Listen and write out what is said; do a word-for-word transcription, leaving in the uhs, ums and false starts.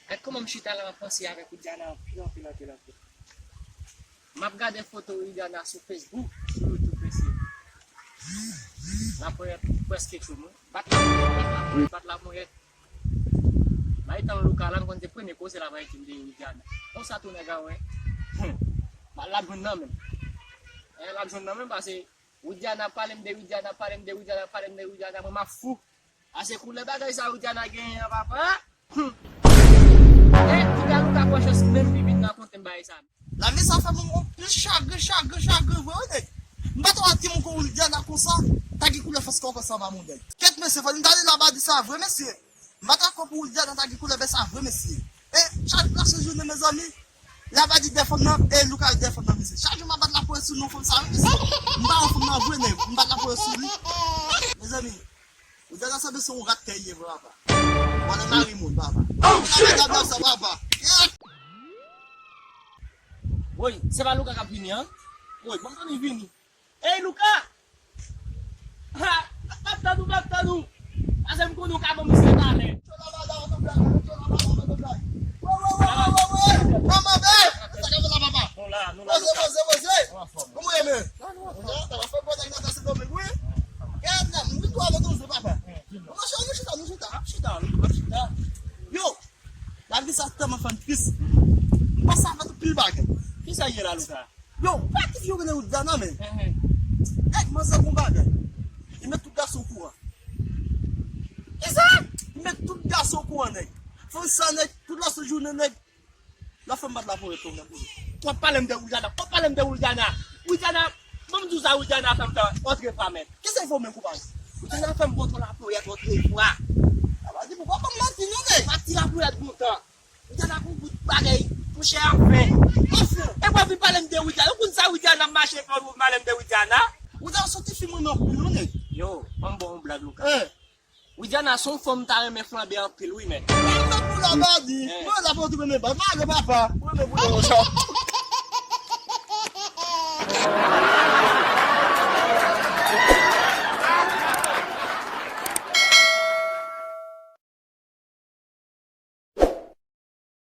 Gad kòman m chita la, m ap panse avèk Widiana anpil, anpil, anpil, anpil. M ap gade foto Widiana sou Facebook, sou YouTube, mesye. Laponyèt prèske tchou mwen. Bat laponyèt, bat laponyèt, bat laponyèt. Bay tan Louka la, m konn se premye koze la bay di m de Widiana. Konsa tou nèg a wè. Bat la jwenn nan menm. Eh, la jwenn nan menm, pase Widiana pale m de Widiana, pale m de Widiana, pale m de Widiana, mwen m ap fou. Ase koulè bagay sa Widiana genyen an, papa. Hmm. Eh, ti galoup ka pran chans menm pi vit nan konte m bagay sa. Lavi sa fè m yon pil chagren, chagren, chagren vre, wi, nèg. M pa t wè timoun kon Widiana konsa, ta gen koulè fòs kòkò sa ba moun, nèg. Kèt mesye, fò n tande Labadi sa vre, mesye. M pa t dakò pou Widiana ta gen koulè bèl sa vre, mesye. E, chak lòt jounen, mezanmi, Labadi dèyè fanm nan, e Louka dèyè fanm nan, mesye. Chak jou m ap bat lapolis sou non fanm sa, wi, mesye. M pa wè fanm nan vre, nèg. M bat lapolis sou li. Mezanmi, Widiana sanble se yon rat tè ye vre, papa. Vòlè mari moun, papa. Oh, shit! Sa, papa. Woy, se pa Louka k ap vini, an? Woy, ban m tann li vini. Ey, Louka! Ha! M ap tann ou, m ap tann ou! Pase m konnen w ka ban m misye talè. Manman, bèl! Sa k ap fèt la, papa? Nou la, nou la, Louka. Poze, poze, poze! Kòman w ye, men? Sa va fè bon nèg nan Sendomeng, wi. Gad la, m vin twò avè nou, papa. Kòman se nou chita, nou chita? N ap chita, nou ap chita. Yo, lavi sa tèlman fè m tris. M panse avèk anpil bagay. Kisa ye la, Louka? Yo, pa ki fi yo rele Widiana, men. Nèg manzè gon bagay. Li met tout gason okouran. Kisa? Li met tout gason okouran, nèg. Fanm sa, nèg, tout lòt jounen, nèg. Lòt fanm bat lapolis tou, nèg. W ap pale m de Widiana, w ap pale m de Widiana. Widiana, ban m di w sa Widiana fè m fè antre fwa, men. Kisa fè w men konprann? Widiana fè m bò twò lapolis antre fwa. Sa vle di pou w pa ban m manti, non, nèg. Pa ti lapolis lontan. Widiana gon bout bagay, monchè, anfen. Anfen. E w ap vin pale m de Widiana. Ou konn sa Widiana ap mache fè w pale m de Widiana? Widiana se yon ti fi m renmen anpil, non, nèg. Yo, ban m ba w yon blag, Louka. Eh. Widiana se yon fanm m ta renmen flanbe anpil, wi, men. Mwen pou Labadi. Eh. Mwen la pou w tounen men. Ba, ale, papa. Mwen men pou w.